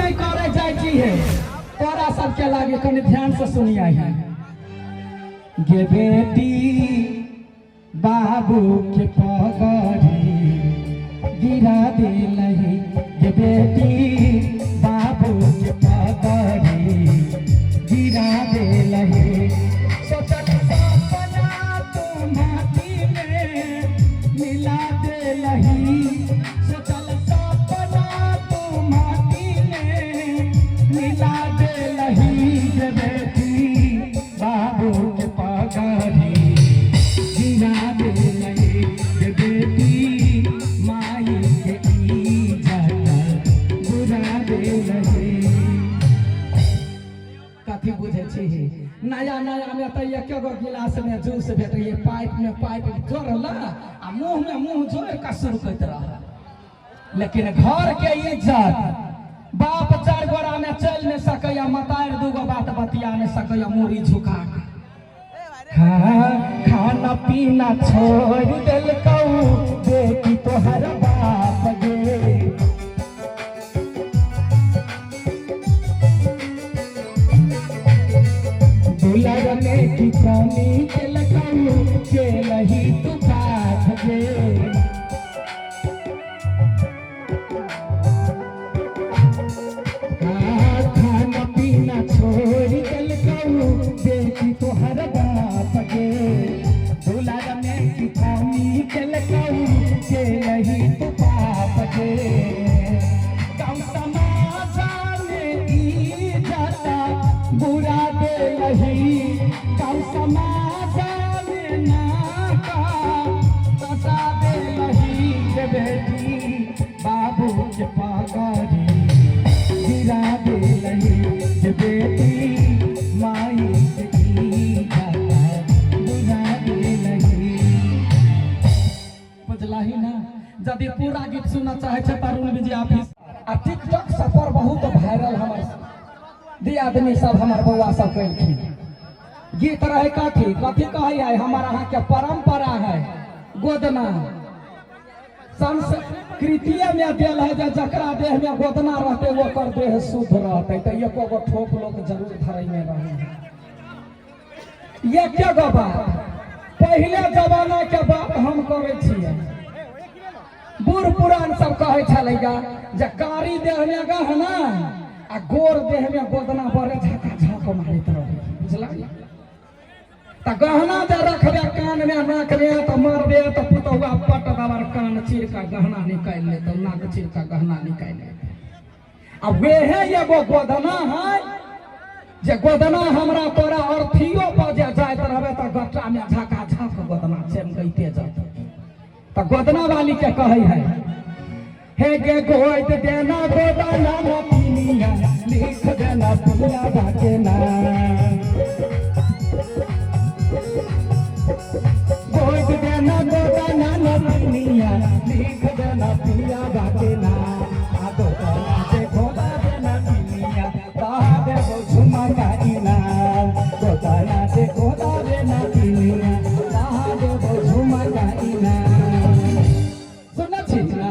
नहीं करे जाय छी है तोरा सबके लागे कनि ध्यान से सुनिया है गे बेटी बाबू के पगड़ी गिरा देलही गे बेटी बाबू के पगड़ी गिरा देलही सोचल सपना तू माटी में मिला देलही सोचल सपना तू माटी में मिला देलही गे बेटी बाबू के पगड़ी गिरा देलही गे बेटी माई के इज्जत बुरा देलही। कथी बुझे छी नया नया में तो एक गो गिलास में जूस भेटैए पाइप में पाइप जोड़ल आ मुंह में मुंह जोड़ कऽ सुरकैत रह लेकिन घर के इज्जत बाप चार गोरा में चलि नहि सकैया मतारि दूगो बात बतिया नहि सकैया मूड़ी झुका कऽ हाँ, खाना पीना छोड़ देलकौ बेटी तोहर बाप गे दुलर में की कमी केलकौ के लही तू काठ गे हाँ, खाना पीना छोड़ देलकौ बेटी तोहर बाप गे दुलर में की कमी केलकौ के लही तू पाप गे गाँव समाज में ई जाता बुरा देलही गाँव समाज में नाका सटा देलही गे बेटी बाबू के पगड़ी गिरा देलही गे बेटी माई के इज्जत बुरा देलही। बुझलही ना यदि पूरा गीत सुनना चाहे छै तरुण विजय ऑफिस आ टिकटॉक सब पर बहुत वायरल हमर दियादनी सब हमर बौआ सब कैलखिन गीत रहे कथी कथी कहै है हमर अहाँके परंपरा है गोदना संस्कृतिये में देल है जे जकरा देह में गोदना रहते ओकर देह शुद्ध रहते तऽ एको गो ठोप लोक जरूर धरै में रहे एके गो बात पहिले जमाना के बात हम करै छियै बूढ़ पुरान सब कहै छलैया जे कारी देह में गहना आ गोर देह में गोदना बड़े झका झक मारैत रहै बुझलक तऽ गहना जे रखबे कान में नाक में तऽ मारबे तऽ पुतहुआ पट दबर कान चीर कऽ गहना निकालि लेतौ नाक चीर कऽ गहना निकालि लेतौ आ वेहे एगो गोदना है जे गोदना हमरा तोरा अर्थियो पर जे जाइत रहबे तऽ गट्टा में झका झक गोदना चमकैते जात तऽ गोदना वाली के कहै है हे गे गोद देना गोदना न पिनिया लिख देना पिया बाके ना गोद देना गोदना न पिनिया लिख देना पिया बाके ना आ गोदना से गोदा देना पिनिया ता देबो झुमका इनाम गोदना से गोदा देना पिनिया ता देबो झुमका इनाम। सुनने छी ना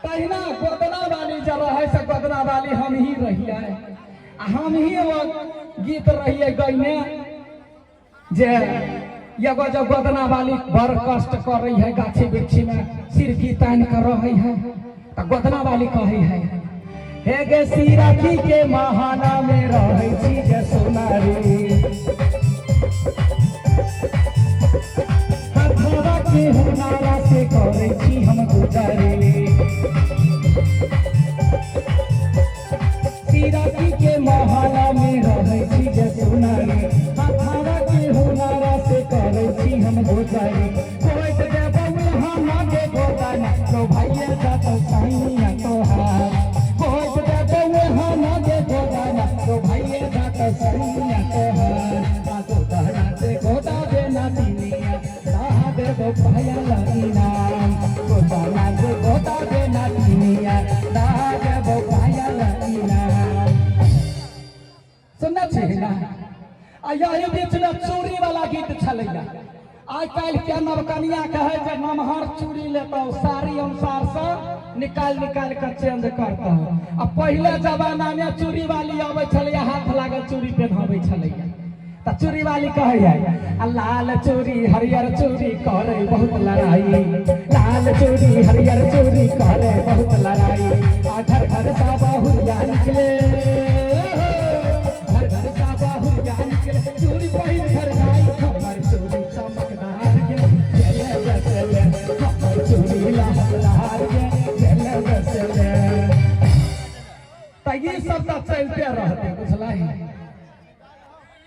तहिना गोदना वाली जब रहै से गोदना वाली हम ही रहियै आ हम ही वो गीत रहियै गैने जे एगो जो गोदना वाली बड़ कष्ट करै है गाछी वृक्षी में सिरकी तानि के रहै है तऽ गोदना वाली कहै है हे गे सिरकी के महाना में रहै छी गे सोनारी हथवा के हुनारा से करै छी हम गुजारी सिराकी के मोहल्ला में रहै छी गे सोनारी हथारा के हुनारा से करै छी हम गुजारी कोइट देबौ हम के गोदाना तो भैया जात साइया तोहार कोइट देबौ हम के गोदाना तो भैया जात साइया तोहार आ गोदाना से गोदा देना दिनिया दा देबो भैया लगिना गोदाना से गोदा देना दिनिया दा देबो भैया लगिना। सुनने छी ना आ यही बीच में चूड़ी वाला गीत छलैया। आइ काल्हि के नवकनिया कहै जे नमहर चूड़ी लेतौ साड़ी अनुसार से निकाल निकाल के चेंज करता। आ पहिले जमाना में चूड़ी वाली अबै छलैया, हाथ लागल चूड़ी पेन्हबै छलैया। तऽ चूड़ी वाली कहै है, आ लाल चूड़ी हरियर चूड़ी करे बहुत लड़ाई, लाल चूड़ी हरियर चूड़ी करे बहुत लड़ाई, आ घर घर सा बहुरिया निकले, घर घर सा बहुरिया निकले, चूड़ी पहिन घर जाई, हमर चूड़ी चमकदार गे चले बसले, हमर चूड़ी लहरदार गे चले बसले। तऽ ई सब तऽ चलते रहतै, बुझलही।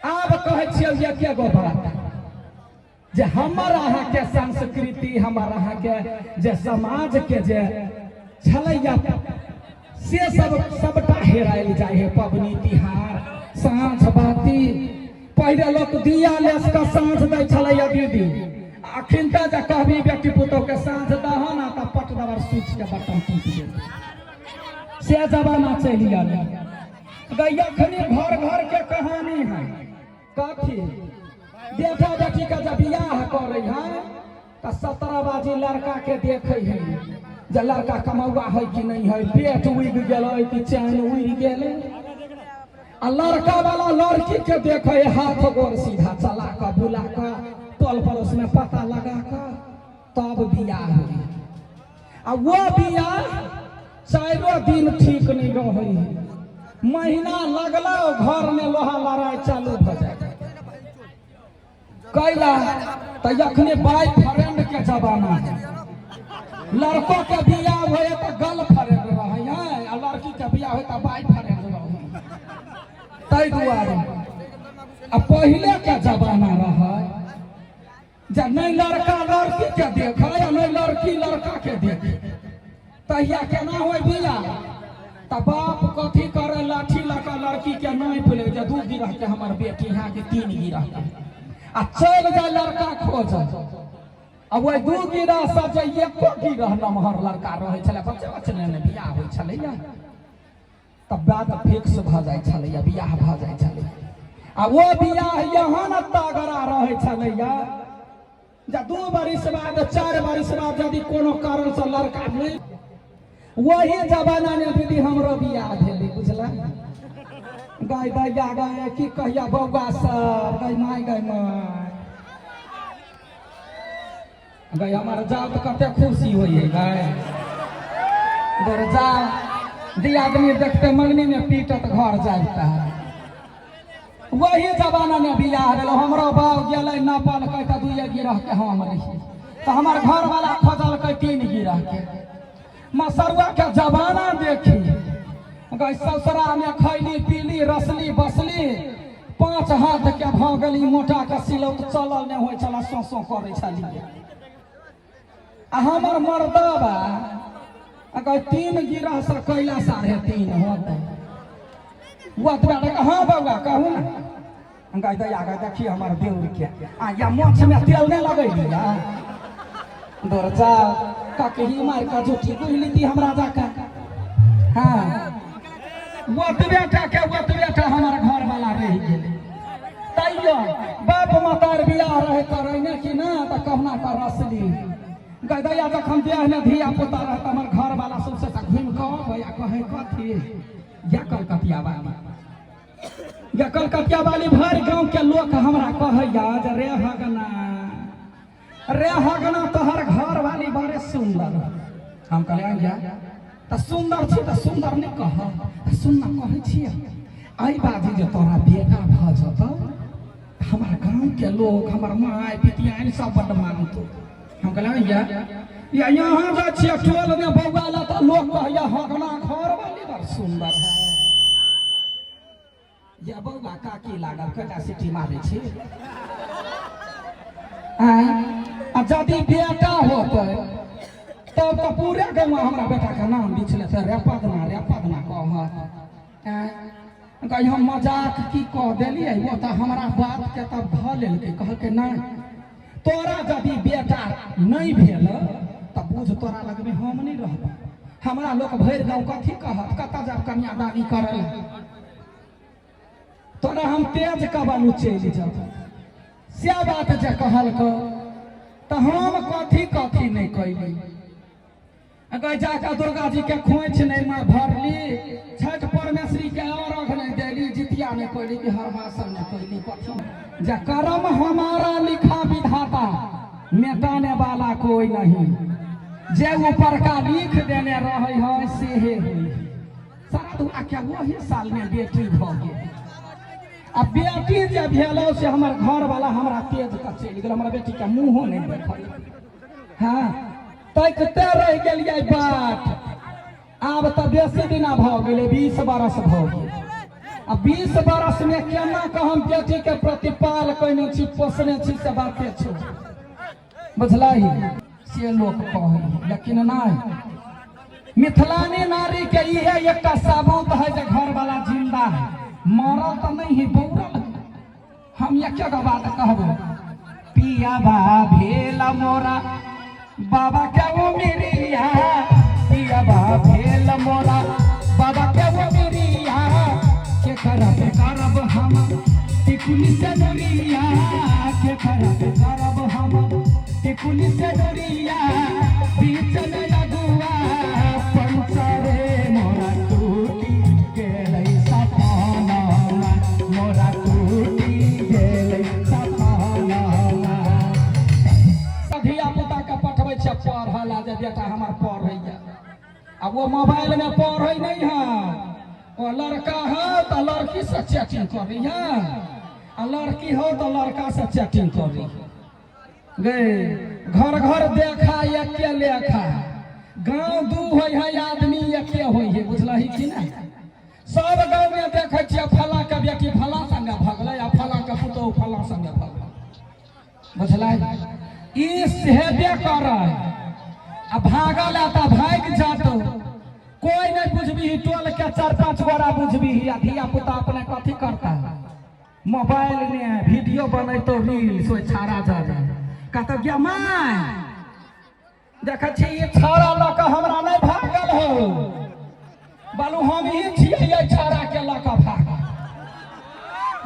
आब कहै छियौ एके गो बात जे हमर अहाँके संस्कृति, हमर अहाँके जे समाजके जे छलैया से सब सबटा हेरायल जाइ है। पबनी तिहार, साँझ बाती, पहिले लोक दिया लेस कऽ साँझ दै छलैया दीदी। अखन तऽ जे कहबी बेटी पुतोहके साँझ दह ने तऽ पट दबर स्विच के बटन टीप देत, से जमाना चलि गेलै। अखनी घर घर के कहानी है कथी, बेटा बेटी के जब बियाह करे है तऽ 17 बाजी लड़का के देखे है जे लड़का कमौआ है कि नहीं है, पेट उगि गेलै कि चैन उड़ि गेलै। आ लड़का वाला लड़की के देखे है हाथ गोर सीधा चला कऽ बुला कऽ टोल पड़ोस में पता लगा कऽ तब बियाह होइ। आ वो बियाह चारो दिन ठीक नहीं रहे है, महीना लगला घर में लोहा लड़ाई चालू भ जाए। कैला तऽ अखने बॉय फ्रेंड के जमाना है, लड़को के बियाह होए तऽ गर्ल फ्रेंड रहे है, आ लड़की के बियाह होए तऽ बॉय फ्रेंड रहे। ताहि दुआरे आ पहिले के जमाना रहे जे नहि लड़का लड़की के देखे आ नहि लड़की लड़का के देखे, तहिया केना होय बियाह? तऽ बाप कथी करे, लाठी लऽ कऽ लड़की के नापि लै जे 2 गिरह के हमर बेटी है कि 3 गिरह के, आ चलि जाय लड़का खोज। आ ओहि 2 गिरह से जे एको गिरह नमहर लड़का रहै छलै, बच्चे बच्चे ने बियाह होइ छलैया, तब बात फिक्स भऽ जाइ छलैया, बियाह भऽ जाइ छलैया। आ ओ बियाह एहन तगड़ा रहै छलैया जे 2 बरिस बाद 4 बरिस बाद यदि कोनो कारणसँ लड़का नहि, वही जमाना में दीदी हमरो बियाह भेलै, बुझल। गाय दैया गाय की कहिया बौआ सब, गाय माय गाय माय गाय हमर जाओ तऽ कते खुशी होइए गाय दर जाओ दियादनी देखते मंगनी में पीटत घर जाता है। वही जमाना में बियाह भेल, हमरो बाप गेलै नपलकै तऽ 2 गिरह के हम रही, तऽ हमर घरवाला खोजलकै 3 गिरह के। मसरुआ के जमाना देखी गई ससुरा में खैली पीली रसली बसली, 5 हाथ के भऽ गेली मोटा के सिलौट चलल नहि होइ छल, सो सो करै छलियै। आ हमर मर्दबा अगर 3 गिरह से कैला 3.5 होतै। ओतबा हाँ बौआ कहू ने, गाय दैया गाय देखिए हमर देउर के, आ या मोछ में तेल नहीं लगैलिया, दौड़ जा ककही मार के झूठी बुझ लीती हमरा जाके। हाँ ओतबे टा के ओतबे टा हमर घर वाला रहि गेलै। तैयो बाप मतार बियाह रहे करै ने कि ना, तऽ कहुना कऽ रसली गाय दैया। जखन देह में धिया पुता रहे तऽ हमर घर वाला सबसे घुमि कऽ अबै आ कहै कथी या कलकतिया वाली, या कलकतिया वाली। भरि गाँव के लोक हमरा कहैया जे रे हगना रे हगना तोहर घर वाली बड़े सुंदर। हम कहलियै जा तऽ सुंदर छी तऽ सुंदर नहि कह, तऽ सुनना कहै छियै एहि बाजी जे तोरा बेटा भऽ जेतौ हमर गाँव के लोक हमर माय पितियाइन सब बड्ड मानतौ। हम कहलियै जा या यहाँ जाइ छियै टोल में बौआ ला तऽ लोक कहैया हगना घर वाली बड़ सुंदर है। या बौआ काकी लागल कटा सीटी मारै छी। आ यदि बेटा होतै तब तऽ पूरे गाँव हमरा बेटा के नाम बिछ लेतै, रे पदना रे पदना कहत। कही हम मजाक की कह देलियै, ओ तऽ हमरा बात के तब धऽ लेलकै, कहलकै नहि तोरा यदि बेटा नहि भेल तऽ बुझ तोरा लगमे हम नहि रहबै, हमरा लोक भरि गाँव कथी कहत, कतऽ जायब कन्यादानी करय लए, तोरा हम तेज कबालू चलि जाब। से बात जे कहलकै तऽ हम कथी कथी नहि कैली। अगर जाकर दुर्गा जी के खोइछ नहीं माँ भरली, छठ परमेश्वरी के अर्घ नहीं देली, जितिया नहीं कैली, बिहारवासन नहीं कैली, कथी जे कर्म हमारा लिखा विधाता मिटाने वाला कोई नहीं। जे ऊपर का लिख देने रहे है सेहे हुई। सारा के वही साल में बेटी भऽ गेल। आ बेटी जे भेलो से हमर घर वाला हमरा तेज के चलि गेल, हमरा बेटी के मुँहो नहीं देखल। हाँ, तकिते रहि गेलियै बाट। आब तऽ बेसी दिना भऽ गेलै, 20 बरस भऽ गेल। आ 20 बरस में केना कऽ हम बेटी के प्रतिपाल कयने छी, पोसने छी, से बाते छो बुझलही से लोक कहै, लेकिन नहि, मिथिलानी नारी के इहे एकटा सबूत है जे घर वाला जिंदा है, मरल तऽ नहीं है, बौरल है। हम एक गो बात कहबो, पियाबा भेल मोरा बाबा के उमिरिया, पियाबा भेल मोरा बाबा के उमिरिया, के करब करब हम टिकुली से डोरिया, के करब करब हम टिकुली से डोरिया, बीच में अगुआ पंचरे मोरा टूटी गेलै सपना, मोरा टूटी गेलै सपना। धिया पुता के पठबै छै पढ़ऽ ला, जे बेटा हमर पढ़ैया। आ वो मोबाइल में पढ़ै नहीं है, वो लड़का है तो लड़की से चैटिंग कर रही है, आ लड़की हो तो लड़का से चैटिंग कर रही है। गए घर घर देखा एके लेखा, गाँव दू होइ है आदमी एके होइ है, बुझलही कि नहीं? सब गाँव में देखै छियै फला के बेटी फला संगे भगलै आ फला के पुतोहु फला संगे भगलै, बुझलै? ई हेबे करै। आ भागल आ तऽ भागि जात, कोई नहीं बुझबी, टोल के 4-5 गोरा बुझबी। आ धिया पुता अपने कथी करता? मोबाइल में वीडियो बनैतो रील्स, ओहि छाड़ा जा कहतो गे my, देखै छी ई छाड़ा लऽ कऽ हमरा नहि भागल हो, बालू हम ही छियै एहि छाड़ा के लऽ कऽ भागल,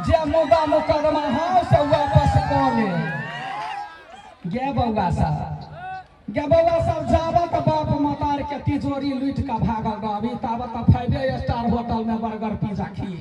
जे मुद्दा मुकदमा हौ से वापस कऽ ले। गे बौआ साहब, गे बौआ साहब, जाबत बाप मतार के तिजोरी लूटि कऽ भागल रहबी ताबत 5 स्टार होटल में बर्गर पिज्जा खिए।